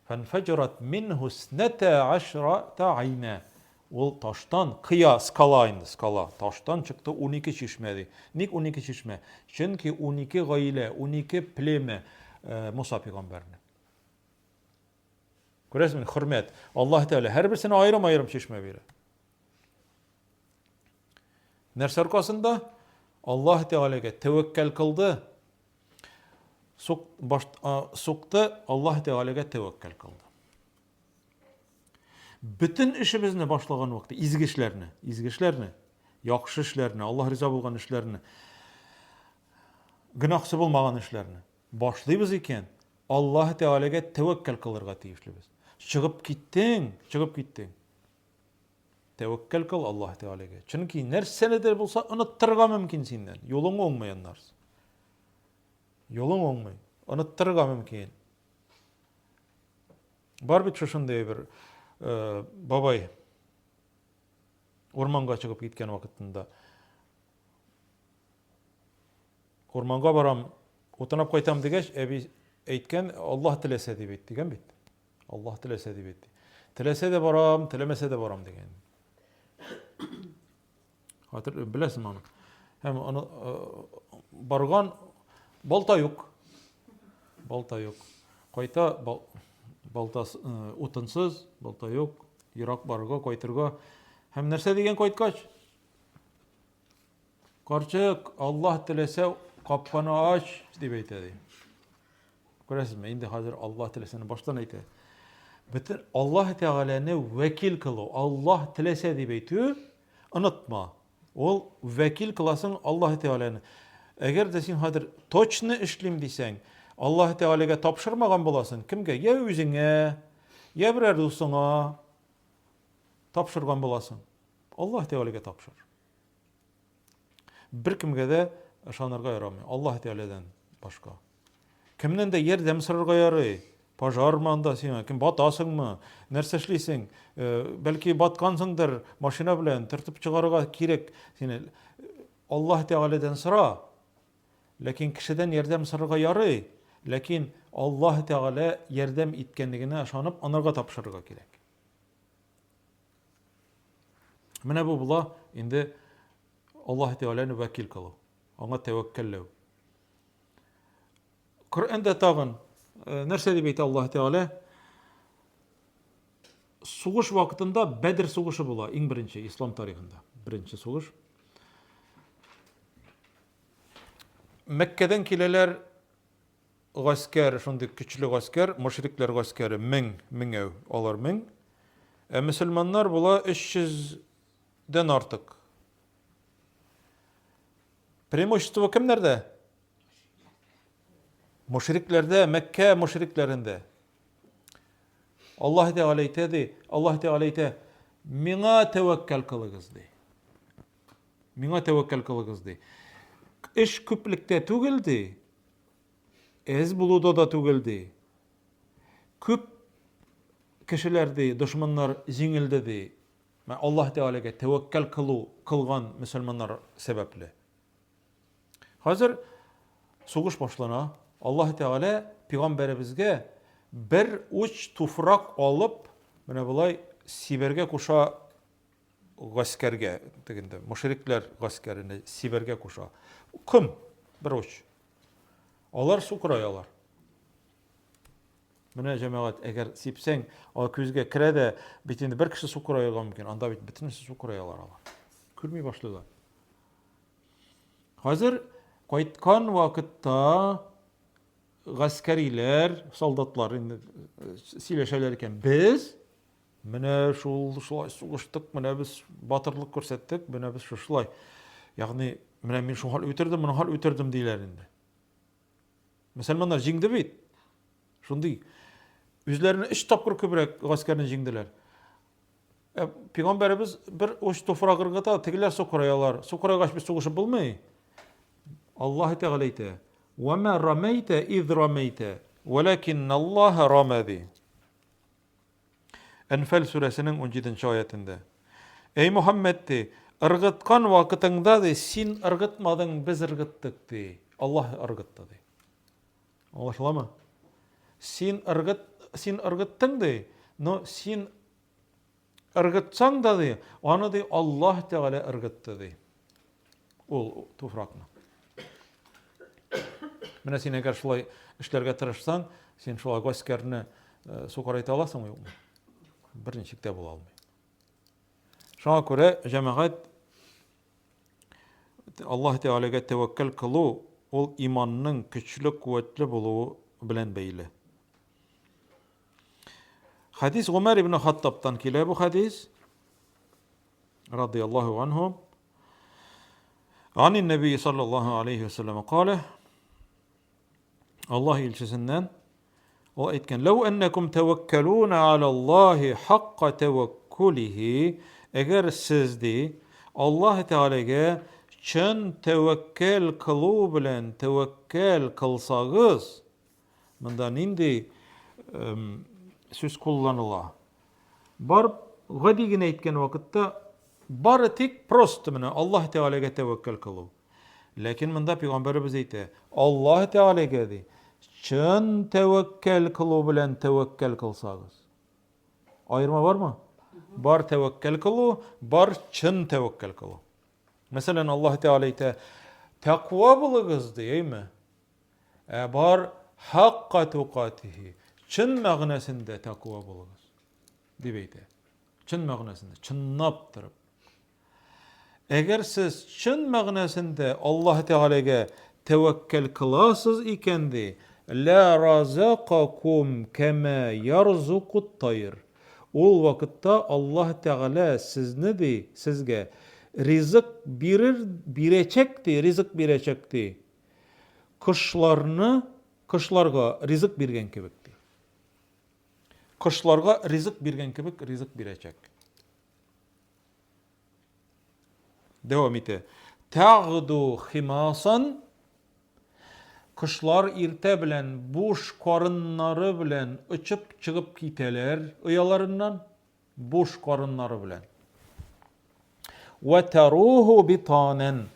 Фәнфәҗәрәт минһу иснәтә гашрата гайнә. Ул таштан, кыя, скала инде, скала, таштан чыкты 12 чишмә ди. Ник 12 чишмә? Чөнки 12 гаилә, 12 племя э, Муса пәйгамбәрнең. Күрәсезме, хөрмәт. Аллаһ Тәгалә һәрберсенә аерым-аерым чишмә бирә. Нәрсә аркасында? Аллаһ Тәгаләгә тәвәккәл кылды. Сук, баш, сукты, Аллаһ Тәгаләгә тәвәккәл кылды. Бөтен эшебезне башлаган вакытта, изге эшләрне, изге эшләрне, яхшы эшләрне, Аллаһ риза булган эшләрне, гөнаһсы булмаган эшләрне башлыйбыз икән, Аллаһ Тәгаләгә тәвәккәл кылырга тиешлебез. Чыгып киттең, чыгып киттең. Тәвәккәл кыл Аллаһ Тәгаләгә. Чөнки нәрсәне дә булса оныттырырга мөмкин синнән. Юлың уңмый аннары. Юлың уңмый. Оныттырырга мөмкин. Бар бит шушындый бер э, бабай урманга чыгып киткән вакытында. Урманга барам, утынап кайтам дигәч, әби әйткән, Аллаһ теләсә дип әйт дигән бит. Аллаһ теләсә дип әйт. Теләсә дә барам, теләмәсә дә барам дигән. Хәтер беләсең аны. Һәм аны э, барган балта юк. Балта юк. Кайта бал, балта э, утынсыз, балта юк. Ерак барырга, кайтырга. Һәм нәрсә дигән кайткач? Карчык, Аллаһ теләсә, капканы ач, дип әйтә ди. Күрәсезме, инде хәзер Аллаһ теләсәне баштан әйтә. Бөтен Аллаһ Тәгаләне вәкил кылу, Аллаһ теләсә дип әйтү, онытма. Ул вәкил кыласың Аллаһ Тәгаләне. Әгәр дә син хәзер точно эшлим дисәң, Аллаһ Тәгаләгә тапшырмаган буласың. Кемгә? Я үзеңә, я берәр дусыңа тапшырган буласың. Аллаһ Тәгаләгә тапшыр. Беркемгә дә ышанырга ярамый. Аллаһ Тәгаләдән башка. Кемнән дә ярдәм сорарга ярый. Пожармы анда сиңа, кем батасыңмы, нәрсә эшлисең? Э, бәлки баткансыңдыр, машина белән төртеп чыгарырга кирәк сине. Аллаһ Тәгаләдән сора. Ләкин кешедән ярдәм сорарга ярый. Ләкин Аллаһ Тәгалә ярдәм иткәнлегенә ышанып, анарга тапшырырга кирәк. Менә бу була инде Аллаһ Тәгаләне вәкил кылу, аңа тәвәккәлләү. Коръәндә тагын э, нәрсә дип әйтә Аллаһ Тәгалә? Сугыш вакытында Бәдр сугышы була, иң беренче ислам тарихында. Беренче сугыш. Мәккәдән киләләр Гаскәр, шундый көчле гаскәр, мошрикләр гаскәре мең, меңәү, алар мең. Ә мөселманнар була 300 дән артык. Преимущество кемнәрдә? Мошрикләрдә, Мәккә мошрикләрендә. Аллаһ Тәгалә әйтә ди, Аллаһ Тәгалә әйтә, миңа тәвәккәл кылыгыз ди. Миңа тәвәккәл кылыгыз ди. Эш күплектә түгел ди, Әз булуда да түгел, ди. Күп кешеләр, ди, дошманнар җиңелде, ди. Менә Аллаһ Тәгаләгә тәвәккәл кылу кылган мөселманнар сәбәпле. Хәзер сугыш башлана. Аллаһ Тәгалә пәйгамбәребезгә бер уч туфрак алып, менә болай сибәргә куша гаскәргә, тегендә мушрикләр гаскәренә сибәргә куша. Ком бер уч. Алар сукыраялар. Менә җәмәгать, әгәр сипсәң, ал күзгә керә дә, бит инде бер кеше сукыраерга мөмкин. Анда бит бөтенесе сукыраялар алар. Күрми башлыйлар. Хәзер кайткан вакытта гаскәриләр, солдатлар инде э, сөйләшәләр икән. Без Менә шул шулай сугыштык, менә без батырлык күрсәттек, менә без шушылай. Ягъни, менә мин шул хәл үтердем, моны хәл үтердем диләр инде. Мөселманнар җиңде бит. Шундый үзләренә өч тапкыр күбрәк гаскәрне җиңделәр. Ә пәйгамбәребез бер уч туфрак ыргыта, тегеләр сукыраялар. Сукырайгач бит сугышып булмый. Аллаһ Тәгалә әйтә: "Ва ма рамайта из рамайта, валакинналлаһа рама" ди. Әнфәл сүрәсенең 17 нче аятендә. Әй Мөхәммәд, ди, ыргыткан вакытыңда, ди, син ыргытмадың, без ыргыттык, ди. Аллаһ ыргытты, ди. Аңлашыламы? Син ыргыт, син ыргыттың, ди, но син ыргытсаң да, ди, аны, ди, Аллаһ Тәгалә ыргытты, ди. Ул туфракны. Менә син әгәр шулай эшләргә тырышсаң, син шулай гаскәрне э, сукырайта аласыңмы юкмы? Берничек тә була алмый. Шуңа күрә җәмәгать Аллаһ Тәгаләгә тәвәккәл кылу ул иманның көчле, куәтле булуы белән бәйле. Хәдис Гомәр ибн Хаттабтан килә бу хәдис. Радияллаһу анһу. Ани Нәби саллаллаһу алейхи вәсәлләм кале Аллаһ илчесеннән ул әйткән: "Ләү әннәкум тәвәккәлүнә алаллаһи хакка тәвәккүлихи" Әгәр сез ди, Аллаһ Тәгаләгә чын тәвәккәл кылу белән тәвәккәл кылсагыз, Монда нинди сүз кулланыла? Бар гади генә әйткән вакытта бары тик просто менә Аллаһ Тәгаләгә тәвәккәл кылу. Ләкин монда пәйгамбәребез әйтә, Аллаһ Тәгаләгә ди, чын тәвәккәл кылу белән тәвәккәл кылсагыз. Аерма бармы? Бар тәвәккәл кылу, бар чын тәвәккәл кылу. Мәсәлән, Аллаһ Тәгалә әйтә, тәкъва булыгыз ди, әйме? Ә бар хакка тукатихи, чын мәгънәсендә тәкъва булыгыз, дип әйтә. Чын мәгънәсендә, чынлап торып. Әгәр сез чын мәгънәсендә Аллаһ Тәгаләгә тәвәккәл кыласыз икән ди, ла разакакум кама ярзукут тайр. Ул вакытта Аллаһ Тәгалә сезне ди, сезгә ризык бирер, бирәчәк ди, ризык бирәчәк ди. Кошларны, кошларга ризык биргән кебек, ди. Кошларга ризык биргән кебек ризык бирәчәк. Дәвам итә. Тагду химасан Кошлар иртә белән буш карыннары белән очып чыгып китәләр ояларыннан. Буш карыннары белән. Вә таруху битанан.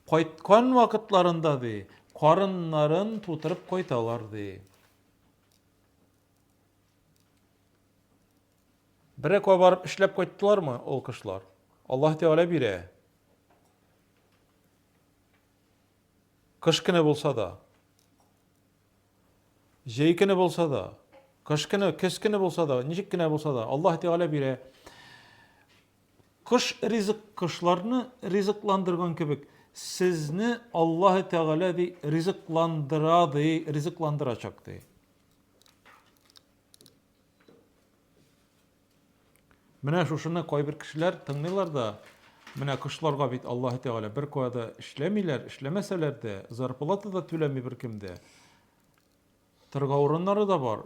Кайткан вакытларында ди, карыннарын тутырып кайталар ди. Берәр кая барып эшләп кайттылармы ул кошлар? Аллаһ Тәгалә бирә. Кыш көне булса да. Җәй көне булса да, кыш көне, көз көне булса да, ничек кенә булса да, Аллаһ Тәгалә бирә. Кыш ризык, кышларны ризыкландырган кебек, сезне Аллаһ Тәгалә ди ризыкландыра ди, ризыкландырачак ди. Менә шушыны кайбер кешеләр тыңлыйлар да, менә кошларга бит Аллаһ Тәгалә бер кая да эшләмиләр, эшләмәсәләр дә, зарплата да түләми беркем дә. Торга урыннары да бар.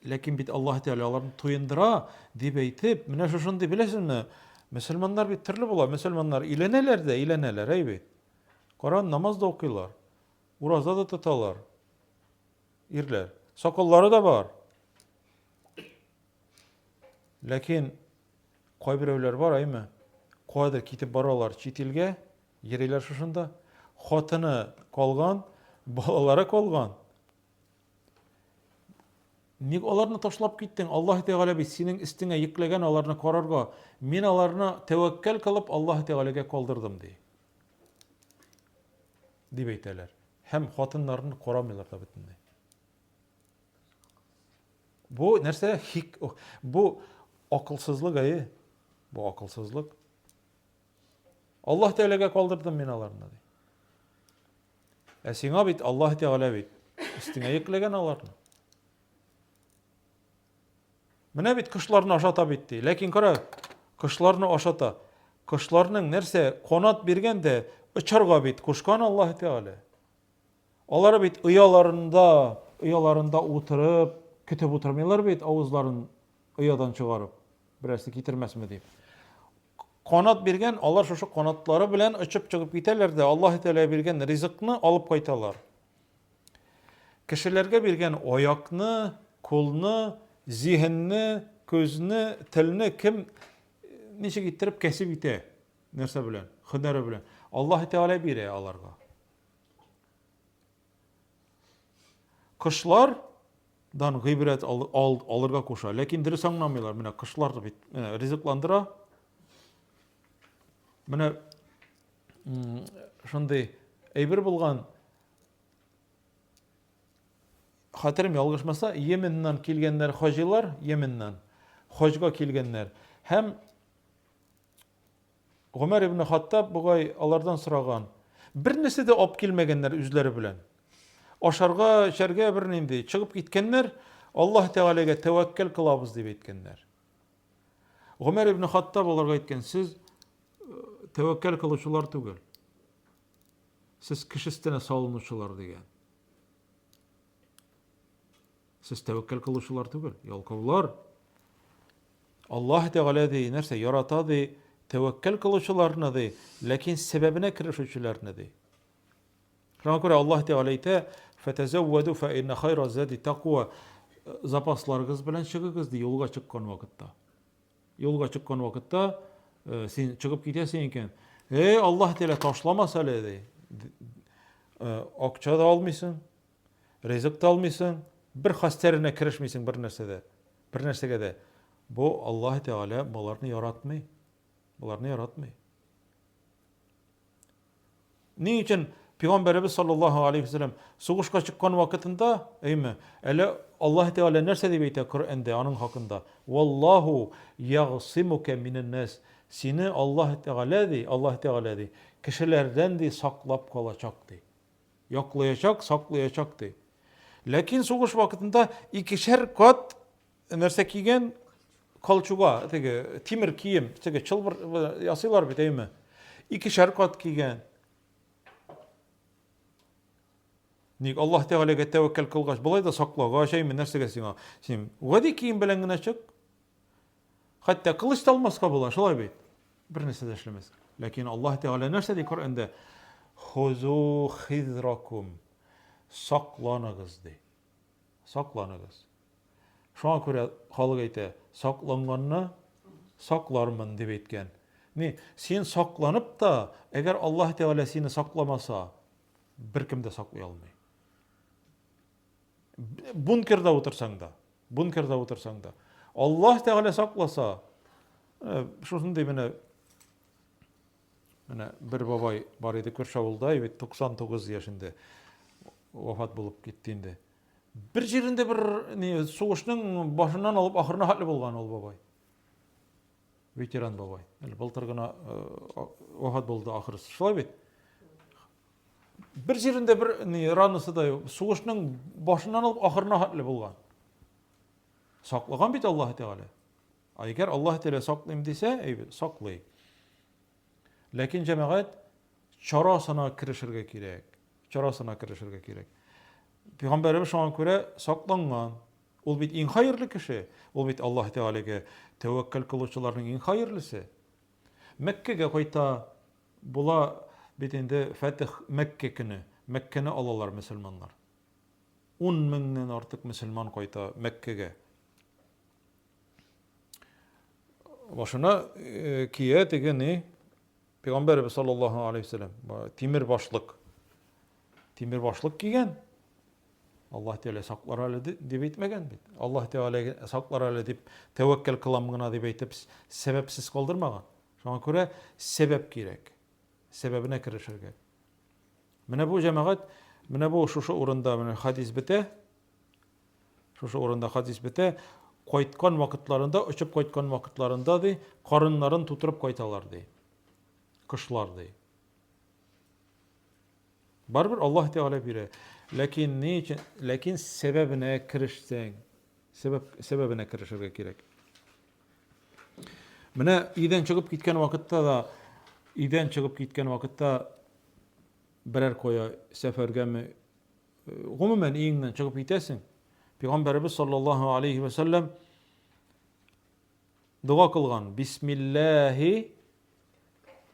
Ләкин бит Аллаһ Тәгалә аларны туендыра дип әйтеп, менә шушындый беләсезме, мөселманнар бит төрле була. Мөселманнар өйләнәләр дә, өйләнәләр, әй бит. Коран намаз да укыйлар, ураза да тоталар. Ирләр. Сакаллары да бар. Ләкин кайберәүләр бар, әйме, каядыр китеп баралар чит илгә, йөриләр шушында. Хатыны калган, балалары калган. Ник аларны ташлап киттең? Аллаһ Тәгалә бит синең өстеңә йөкләгән аларны карарга. Мин аларны тәвәккәл кылып Аллаһ Тәгаләгә калдырдым, ди. Дип әйтәләр. Һәм хатыннарын карамыйлар да бөтенләй. Бу нәрсә? Хик бу акылсызлык әйе. Бу акылсызлык. Аллаһ Тәгаләгә калдырдым мин аларны ди. Ә сиңа бит Аллаһ Тәгалә бит өстеңә йөкләгән аларны. Менә бит кошларны ашата бит ди. Ләкин кара, кошларны ашата. Кошларның нәрсә канат биргән дә очарга бит кушкан Аллаһ Тәгалә. Алар бит ояларында, ояларында утырып, көтеп утырмыйлар бит, авызларын оядан чыгарып, берәрсе китермәсме дип. Канат биргән, алар шушы канатлары белән очып чыгып китәләр дә, Аллаһ Тәгалә биргән ризыкны алып кайталар. Кешеләргә биргән аякны, кулны, зиһенне, күзне, телне кем ничек иттереп кәсеп итә? Нәрсә белән? Һөнәре белән. Аллаһ Тәгалә бирә аларга. Кошлар дан гыйбрәт ал, ал, алырга куша. Ләкин дөрес аңламыйлар. Менә кошлар бит менә ризыкландыра. Менә шундый әйбер булган. Хәтерем ялгышмаса, Йеменнан килгәннәр хаҗилар, Йеменнан хаҗга килгәннәр. Һәм Гомәр ибн Хаттаб бугай алардан сораган. Бер нәрсә дә алып килмәгәннәр үзләре белән. Ашарга, эчәргә бернинди. Чыгып киткәннәр, Аллаһ Тәгаләгә тәвәккәл кылабыз дип әйткәннәр. Гомәр ибн Хаттаб аларга әйткән, сез э, тәвәккәл кылучылар түгел. Сез кеше өстенә салынучылар дигән. Сез тәвәккәл кылучылар түгел, ялкаулар. Аллаһ Тәгалә ди, нәрсә ярата ди, тәвәккәл кылучыларны ди, ләкин сәбәбенә керешүчеләрне ди. Шуңа күрә Аллаһ Тәгалә әйтә, "Фатазавваду фа инна хайра зади таква". Запасларыгыз белән чыгыгыз ди юлга чыккан вакытта. Юлга чыккан вакытта э, син чыгып китәсең икән, "Эй, Аллаһ Тәгалә ташламас әле" ди. Э, акча да алмыйсың, ризык та алмыйсың, бер хәстәренә керешмисең бер нәрсәдә, бер нәрсәгә дә. Бу Аллаһ Тәгалә боларны яратмый. Боларны яратмый. Ни өчен Пәйгамбәребез саллаллаһу алейхи вәсәлләм сугышка чыккан вакытында, әйме, әле Аллаһ Тәгалә нәрсә дип әйтә Коръәндә аның хакында? Валлаһу ягъсимука минән нас. Сине Аллаһ Тәгалә ди, Аллаһ Тәгалә ди, кешеләрдән ди саклап калачак ди. Яклаячак, саклаячак ди. Ләкин сугыш вакытында икешәр кат нәрсә кигән? Колчуга, теге тимер кием, теге чылбыр ясыйлар бит, әйме? Икешәр кат кигән. Ник Аллаһ Тәгаләгә тәвәккәл кылгач, болай да саклагач, әйме, нәрсәгә сиңа? Син гади кием белән генә чык. Хәтта кылыч та алмаска була, шулай бит. Бер нәрсә дә эшләмәс. Ләкин Аллаһ Тәгалә нәрсә ди Коръәндә? Хузу хизракум. Сакланыгыз ди. Сакланыгыз. Шуңа күрә халык әйтә, сакланганны саклармын дип әйткән. Ни, син сакланып та, әгәр Аллаһ Тәгалә сине сакламаса, беркем дә саклый алмый. Бункерда утырсаң да, бункерда утырсаң да, Аллаһ Тәгалә сакласа, э, шушындый менә менә бер бабай бар иде күрше авылда, бит 99 яшендә вафат булып китте инде. Бер җирендә бер ни сугышның башыннан алып ахырына хәтле булган ул бабай. Ветеран бабай. Әле былтыр гына э, вафат булды ахырысы. Шулай бит? Бер җирендә бер ни ранасы да юк. Сугышның башыннан алып ахырына хәтле булган. Саклаган бит Аллаһ Тәгалә. Ә әгәр Аллаһ Тәгалә саклыйм дисә, әйбәт, саклый. Ләкин җәмәгать чарасына керешергә кирәк. Чарасына керешергә кирәк. Пәйгамбәребез шуңа күрә сакланган. Ул бит иң хәерле кеше. Ул бит Аллаһ Тәгаләгә тәвәккәл кылучыларның иң хәерлесе. Мәккәгә кайта була бит инде Фәтих Мәккә көне. Мәккәне алалар мөселманнар. 10 меңнән артык мөселман кайта Мәккәгә. Башына э, кия теге ни Пәйгамбәребез саллаллаһу алейхи вәсәлләм тимер башлык. Тимер башлык кигән. Аллаһ Тәгалә саклар әле дип әйтмәгән бит. Аллаһ Тәгалә саклар әле дип тәвәккәл кылам гына дип әйтеп сәбәпсез калдырмаган. Шуңа күрә сәбәп кирәк. Сәбәбенә керешергә. Менә бу җәмәгать, менә бу шушы урында менә хадис бетә. Шушы урында хадис бетә. Кайткан вакытларында, очып кайткан вакытларында, ди, карыннарын тутырып кайталар, ди. Кошлар, ди. Барыбер Аллаһ Тәгалә бирә. Ләкин ни өчен? Ләкин сәбәбенә керешсәң, сәбәп сәбәбенә керешергә кирәк. Менә өйдән чыгып киткән вакытта да, өйдән чыгып киткән вакытта берәр кая сәфәргәме Гомумән, өеңнән чыгып китәсең. Пәйгамбәребез саллаллаһу алейхи ва сәлләм дога кылган. Бисмиллаһи.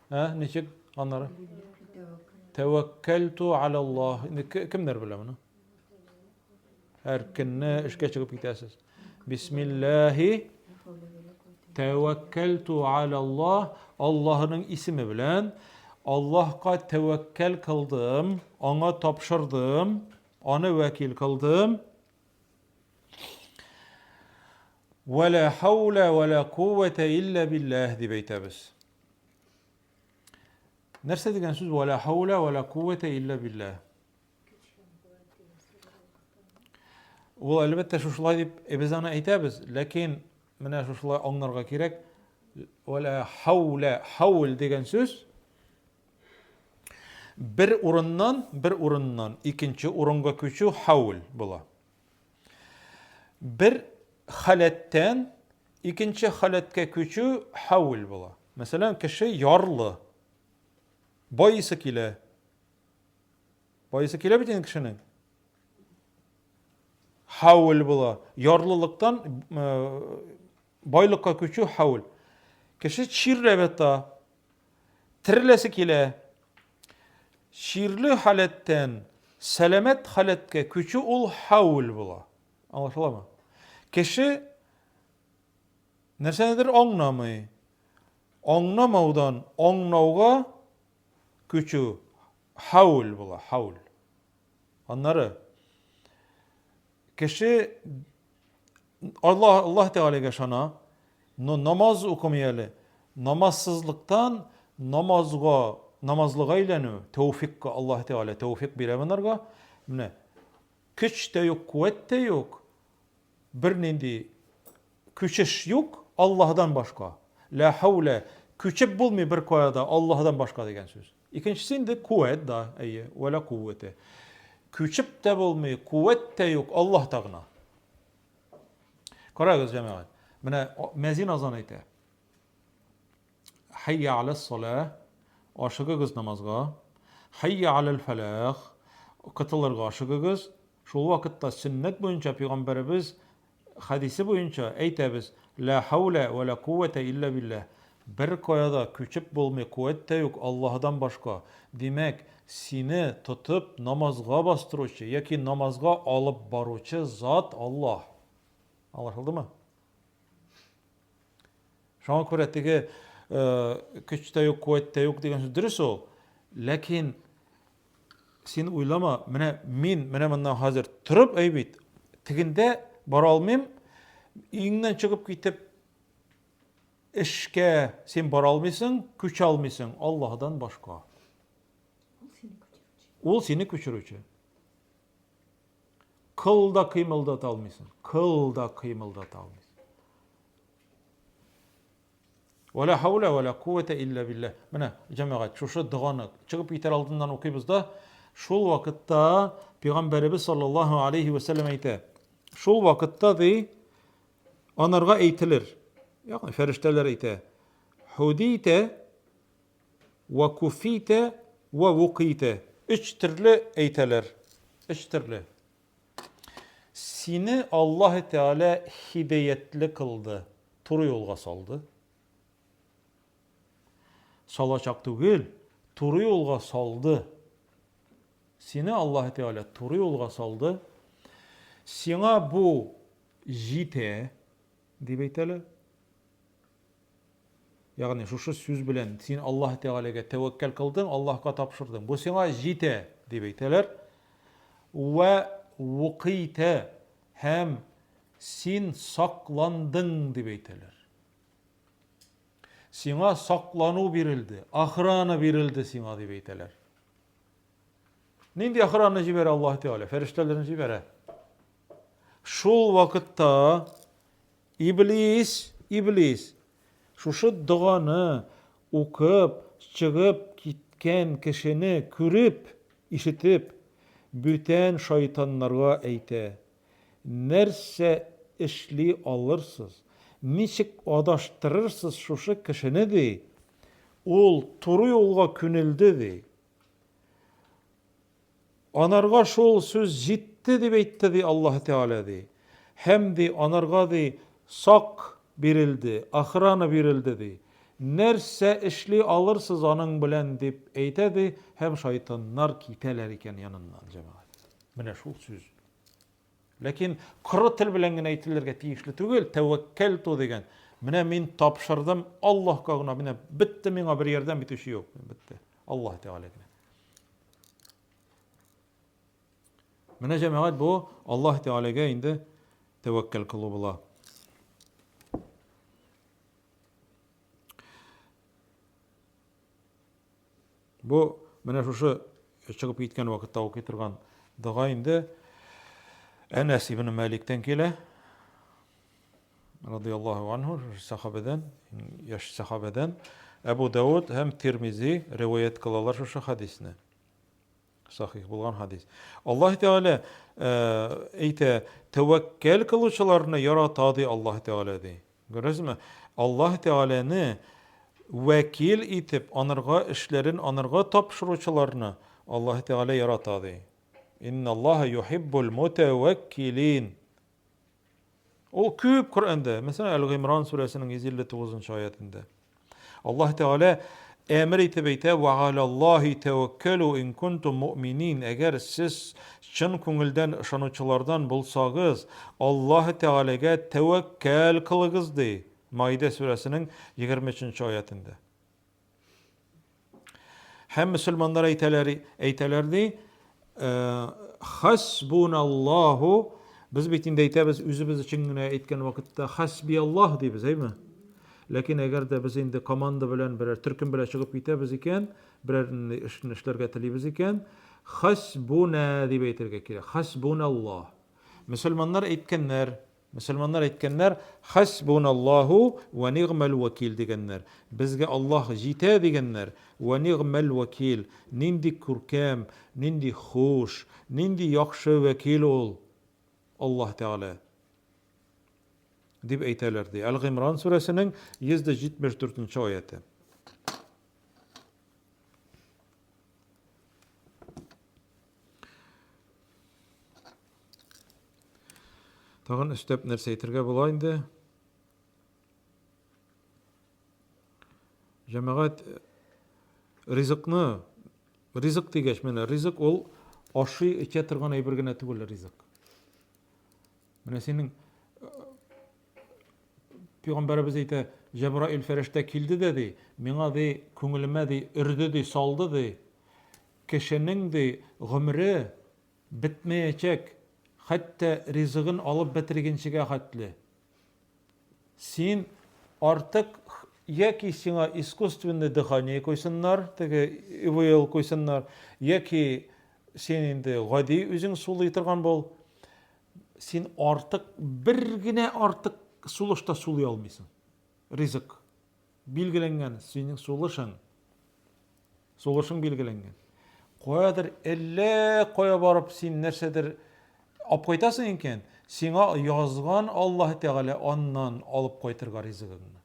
Ә, ничек аннары? Тәвәккәлту алаллаһ. Инде кемнәр белә моны? Һәр көнне эшкә чыгып китәсез. Бисмиллаһи тәвәккәлту алаллаһ. Аллаһының исеме белән Аллаһка тәвәккәл кылдым, аңа тапшырдым, аны вәкил кылдым. Вә лә хәүлә вә лә куввәтә илля билләһ дип әйтәбез. Нәрсә дигән сүз вә лә хәүлә вә лә куввәтә илля билләһ? Ул әлбәттә шушылай дип э, без аны әйтәбез, ләкин менә шушылай аңларга кирәк. Вәлә хауля, хаул дигән сүз. Бер урыннан, бер урыннан икенче урынга күчү хаул була. Бер халәттән икенче халәткә күчү хаул була. Мәсәлән, кеше ярлы. Байысы килә. Байысы килә бит инде кешенең. Хаул була. Ярлылыктан э, байлыкка күчү хаул. Кеше чирләп ята. Тереләсе килә. Чирле халәттән сәламәт халәткә күчү ул хаул була. Аңлашыламы? Кеше нәрсәнедер аңнамый. Аңнамаудан аңнауга күчү хаул була, хаул. Аннары кеше Аллаһ Аллаһ Тәгаләгә ышана, но намаз укымый әле. Намазсызлыктан намазга, намазлыга әйләнү, тәүфикка Аллаһ Тәгалә тәүфик бирә монарга. Менә көч тә юк, куәт тә юк. Бернинди күчеш юк Аллаһдан башка. Ла хәүлә, күчеп булмый бер кая да Аллаһдан башка дигән сүз. Икенчесе инде куәт да, әйе, вәлә куәте. Күчеп тә булмый, куәт тә юк, Аллаһта гына. Карагыз, җәмәгать. Менә мәзин азан әйтә. Хәйя аля салә, ашыгыгыз намазга. Хәйя аля фәләх, кытылырга ашыгыгыз. Шул вакытта сөннәт буенча пәйгамбәребез Хәдисе буенча, әйтәбез, Лә хәүлә вә лә кувәтә илля билләһ. Беркая да күчеп булмый, куәт тә юк Аллаһыдан башка. Димәк, сине тотып намазга бастыручы яки намазга алып баручы зат Аллаһ. Аңлашылдымы? Шуңа күрә теге көч тә юк, куәт тә юк дигән сүз дөрес ул. Ләкин Син уйлама, менә мин менә моннан хәзер торып әй бит, тегендә бара алмыйм, өеңнән чыгып китеп эшкә син бара алмыйсың, күчә алмыйсың Аллаһдан башка. Ул сине күчерүче. Кыл да кыймылдата алмыйсың. Кыл да кыймылдата алмыйсың. Вә лә хәүлә вә лә кувәтә илля билләһ. Менә, җәмәгать, шушы доганы чыгып китәр алдыннан укыйбыз да, шул вакытта Пәйгамбәребез саллаллаһу алейхи вә сәлләм әйтә. Шул вакытта ди, анарга әйтелер. Ягъни фәрештәләр әйтә. Худите вә куфите вә вуките. Өч төрле әйтәләр. Өч төрле. Сине Аллаһ Тәгалә һидәятле кылды, туры юлга салды. Салачак түгел, туры юлга салды. Сине Аллаһ Тәгалә туры юлга салды. Сиңа бу җитә, дип әйтәләр. Ягъни шушы сүз белән син Аллаһ Тәгаләгә тәвәккәл кылдың, Аллаһка тапшырдың. Бу сиңа җитә, дип әйтәләр. Вә вукыйтә һәм син сакландың, дип әйтәләр. Сиңа саклану бирелде, охрана бирелде сиңа, дип әйтәләр. Нинди охрана җибәрә Аллаһ Тәгалә? Фәрештәләрен җибәрә. Шул вакытта Иблис, Иблис, шушы доганы укып чыгып киткән кешене күреп, ишетеп, бүтән шайтаннарга әйтә, Нәрсә эшли алырсыз, ничек адаштырырсыз шушы кешене, ди, ул туры юлга күнелде, ди. Анарга шул сүз җитте, дип әйтте, ди, Аллаһы Тәгалә, ди. Һәм, ди, анарга, ди, сак бирелде, охрана бирелде, ди. Нәрсә эшли алырсыз аның белән, дип әйтә, ди, һәм шайтаннар китәләр икән яныннан, җәмәгать. Менә шул сүз. Ләкин коры тел белән генә әйтелергә тиешле түгел, тәвәккәлту дигән. Менә мин тапшырдым Аллаһка гына, менә бетте миңа бер ярдәм итүче юк. Бетте. Аллаһ Тәгалә генә. Менә җәмәгать бу Аллаһ Тәгаләгә инде тәвәккәл кылу була. Бу менә шушы чыгып киткән вакытта укый торган дога инде Әнәс ибн Маликтән килә. Радияллаһу анһу, сахабәдән, яшь сахабәдән. Әбу Дауд һәм Тирмизи риваять кылалар шушы хадисне. Сахих булган хадис. Аллаһ Тәгалә әйтә, тәвәккәл кылучыларны ярата ди Аллаһ Тәгалә ди. Күрәсезме? Аллаһ Тәгаләне вәкил итеп, анырга эшләрен анырга тапшыручыларны Аллаһ Тәгалә ярата ди. Инналлаһа юхиббул мутаваккилин. Ул күп Коръәндә, мәсәлән, Әл-Гыймран сүрәсенең 159 нчы аятендә. Аллаһ Тәгалә әмер итеп әйтә: "Ва галаллаһи тәвәккәлү ин кунтум муъминин". Әгәр сез чын күңелдән ышанучылардан булсагыз, Аллаһ Тәгаләгә тәвәккәл кылыгыз, ди. Маидә сүрәсенең 23 нче аятендә. Һәм мөселманнар әйтәләр, әйтәләр ди, хасбуналлаху, без бит инде әйтәбез үзебез өчен генә әйткән вакытта хасбиаллаһ дибез, әйме? Ләкин әгәр дә без инде команда белән берәр төркем белән чыгып китәбез икән, берәр эшне эшләргә телибез икән, хасбуна дип әйтергә кирәк. Хасбуналлаһ. Мөселманнар әйткәннәр, Мөселманнар әйткәннәр, Хәсбуналлаһу вә нигъмәл вәкил дигәннәр. Безгә Аллаһ җитә дигәннәр, вә нигъмәл вәкил, нинди күркәм, нинди хуш, нинди яхшы вәкил ул Аллаһ Тәгалә. Дип әйтәләр, ди. Әл-Гыймран сүрәсенең 174 нче аяте. Тагын өстәп нәрсә әйтергә була инде? Җәмәгать ризыкны, ризык дигәч, менә ризык ул ашый эчә торган әйбер генә түгел ризык. Менә синең пәйгамбәребез әйтә, Җәбраил фәрештә килде дә ди, миңа ди, күңелемә ди, өрде ди, салды ди. Кешенең ди гомере бетмәячәк, хәтта ризыгын алып бетергенчегә хәтле. Син артык яки сиңа искусственный дыхание куйсыннар, теге ИВЛ куйсыннар, яки син инде гади үзең сулый торган бул. Син артык бер генә артык сулыш та сулый алмыйсың. Ризык билгеләнгән, синең сулышың. Сулышың билгеләнгән. Каядыр әллә кая барып син нәрсәдер алып кайтасың икән, сиңа язган Аллаһ Тәгалә аннан алып кайтырга ризыгыңны.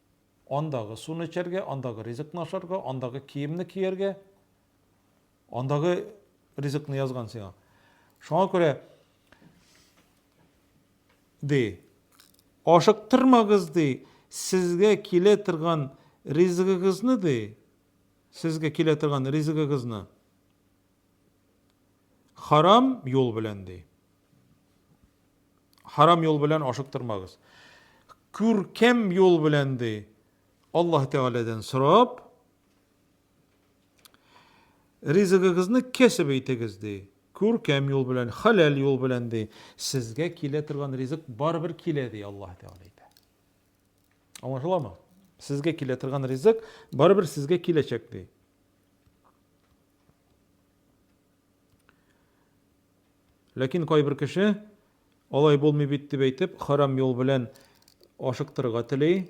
Андагы суны эчәргә, андагы ризыкны ашарга, андагы киемне кияргә, андагы ризыкны язган сиңа. Шуңа күрә ди, ашыктырмагыз ди, сезгә килә торган ризыгыгызны ди, Сезгә килә торган ризыгыгызны харам юл белән ди. Харам юл белән ашыктырмагыз. Күркәм юл белән ди. Аллаһ Тәгаләдән сорап, ризыгыгызны кәсеп итегез ди. Күркәм юл белән, хәләл юл белән ди. Сезгә килә торган ризык барыбер килә ди Аллаһ Тәгалә әйтә. Аңлашыламы? Сезгә килә торган ризык барыбер сезгә киләчәк ди. Ләкин кайбер кеше алай булмый бит дип әйтеп, харам юл белән ашыктырырга тели,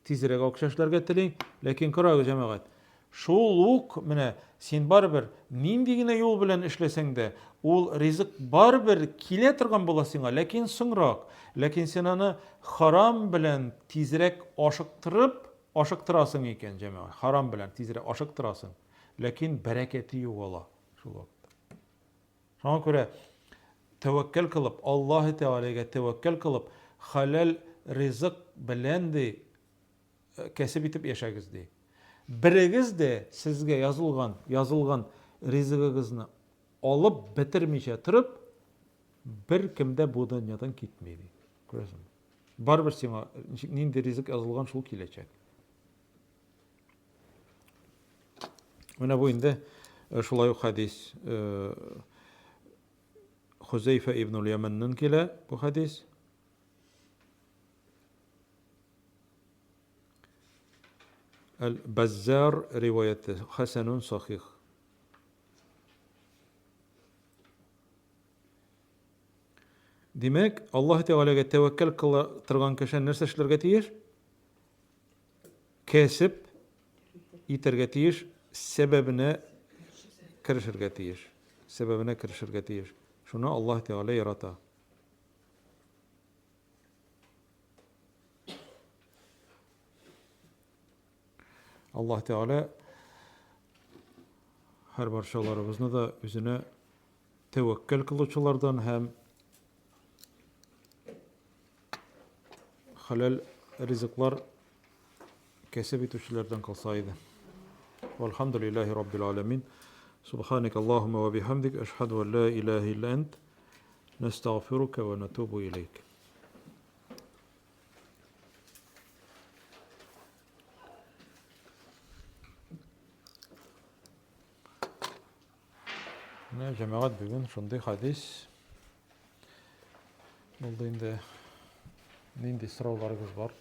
тизрәк акча эшләргә тели. Ләкин карагыз, җәмәгать, Шул ук менә син барыбер нинди генә юл белән эшләсәң дә, ул ризык барыбер килә торган була сиңа, ләкин соңрак. Ләкин син аны харам белән тизрәк ашыктырып, ашыктырасың икән, җәмәгать, харам белән тизрәк ашыктырасың. Ләкин бәрәкәте югала шул вакытта. Шуңа күрә тәвәккәл кылып, Аллаһы Тәгаләгә тәвәккәл кылып, хәләл ризык белән ди кәсеп итеп яшәгез, ди. Берегез дә сезгә язылган, язылган ризыгыгызны алып бетермичә торып, беркем дә бу дөньядан китми, ди. Күрәсеңме? Барыбер сиңа ничек нинди ризык язылган, шул киләчәк. Менә бу инде э, шулай ук хәдис. Э, Хузәйфә ибн Яманнан килә бу хәдис. Әл-Бәззар риваяте хәсәнун сахих. Димәк, Аллаһ Тәгаләгә тәвәккәл кыла торган кеше нәрсә эшләргә тиеш? Кәсеп итәргә тиеш, сәбәбенә керешергә тиеш. сәбәбенә керешергә тиеш. Шуны Аллаһ Тәгалә ярата. Аллаһ Тәгалә һәр барчаларыбызны да үзенә тәвәккәл кылучылардан һәм хәләл ризыклар кәсеп итүчеләрдән кылса иде. Вальхамдулиллахи раббил аламин. Субханак Аллаһумма ва бихамдик ашһаду ан ла илаһа илля ант настагъфирука ва натубу илейк. Менә җәмәгать бүген шундый хадис булды инде. Нинди сорауларыгыз бар?